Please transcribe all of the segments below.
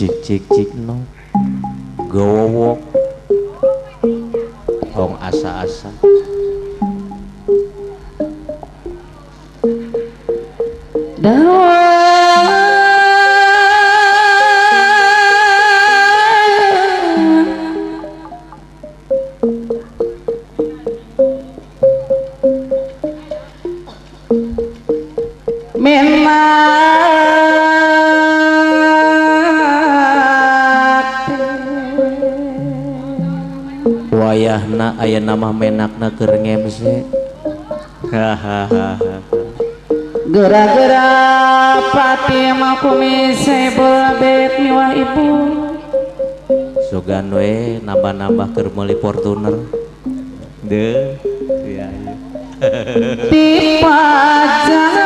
Cik cik cik no. Gowowok. Tong asa-asa. Wayahna aya nama menakna keur ngemse. Hahaha. Gara-gara pati mah kumis bet miwah ibu. Sugan we nambah-nambah keur meuli Fortuner. Deuh, iya iya. Dipajang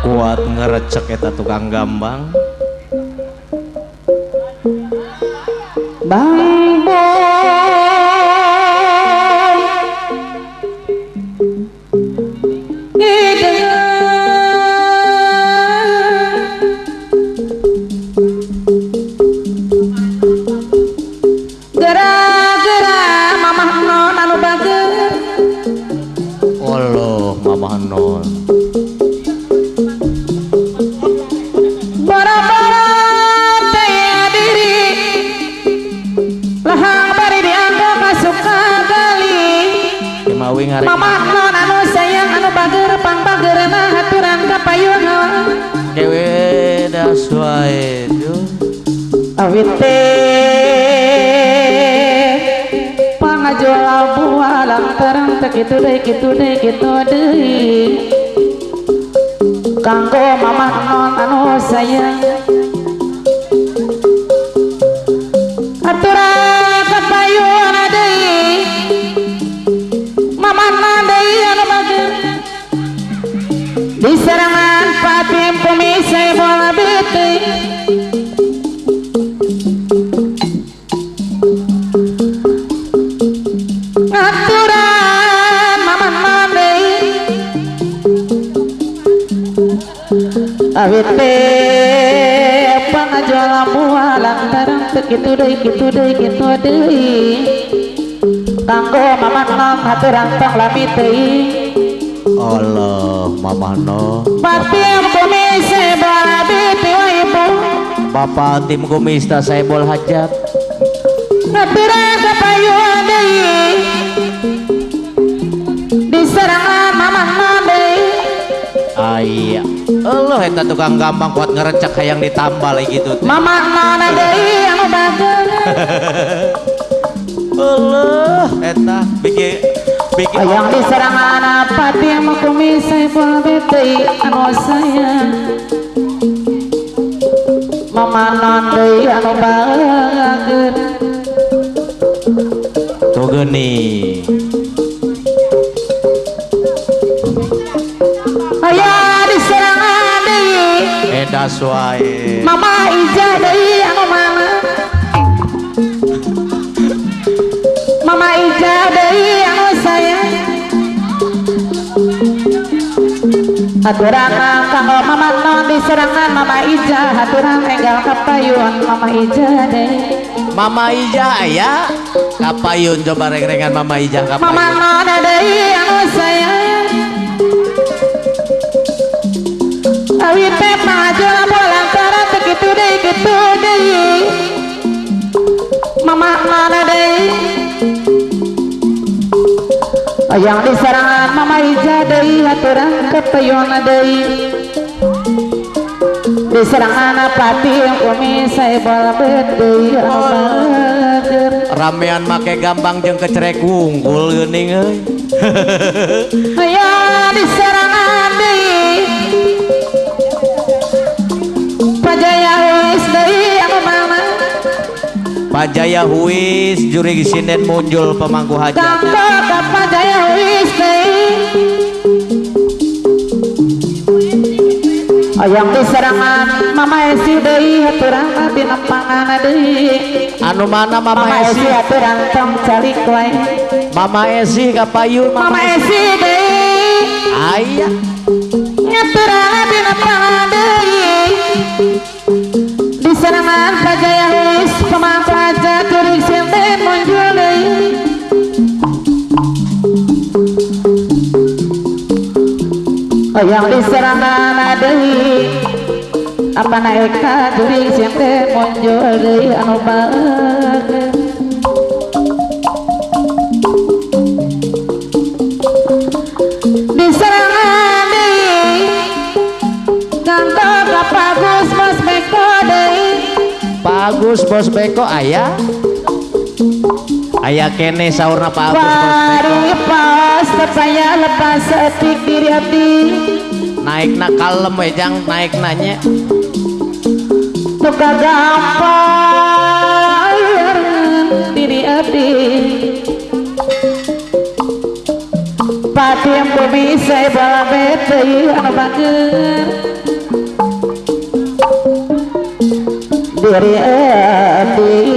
kuat ngerecek eta tukang gambang. Bang gara-gara mamah non anu bager. Allah mamah non. Bara-bara teh diri lahang bari dianggo kasuka gali. Mamah non anu sayang anu bager pang bagerna haturan ka payun. Dewe das wae duh. Awit teh pangajual buah lantaran teh kitu deui kitu deui kitu deui. Kanggo mamah non anu sayang aturan kapayun deui mamah non deui anu bager diserangan patim kumisai bola beuteung. Aturan mamah non deui awit teh pangajual buah lantaran teu kitu deui kitu deui kitu deui. Kanggo mamah non haturan tong lami teuing. Allah mamah non. Patim kumis saebol abdi wa ibu. Bapak tim kumis ta saebol hajat. Haturan kapayun deui diserangan mamah non deui. Aya. Allah eta tukang gambang kuat ngerecek hayang ditambal gitu. Mamah non deui anu bager. Allah eta bikin bikin hayang diserangan pati mah kumis saebol deui anu sayang. Mamah non deui anu bager. Tuh geuning. Aya diserangan deui. Edas wae. Mama Ijah deui anu mana? Mama Ijah deui anu sayang. Haturan kanggo mama non diserangan Mama Ijah haturan enggal kapayun Mama Ijah deui. Mama Ijah aya kapayun coba reng-rengan Mama Ijah kapayun. Mama non deui anu sayang. Awit teh pangajual lantaran teu kitu deui kitu deui. Mama non deui hayang diserangan Mama Ijah deui haturan kapayun deui. Diserangan pati kumis saebol bet deui anu bager. Ramean make gambang jeung kecerek wungkul geuning euy. Hayang diserangan deui Pajaya wis deui anu mana? Pajaya Huis jurig sinden muncul pemangku hajat. Kanggo ka Pajaya Huis deui. Ayang diserangan Mama Esi deui haturang dina panganna deui. Anu mana Mama Esi? Mama Esi haturang tong calik wae. Mama Esi ka payun Mama Esi deui. Aya. Ngaturang dina panganna deui. Diserangan Pajaya Huis pemangku hajat jurig sinden muncul deui. Yang diserangan deui apa naik ka jurig sinden muncul deui anu bager. Diserangan deui kanggo ka Pagus Bos Beko deui. Pagus Bos Beko aya. Aya kene saurna Pak Agus Bos Beko. Lepas percaya lepas setik diri abdi. Naikna kalem we jang naikna nya. Tuka gampar diri abdi. Patim bumi saya bala bete anu bager. Diri abdi.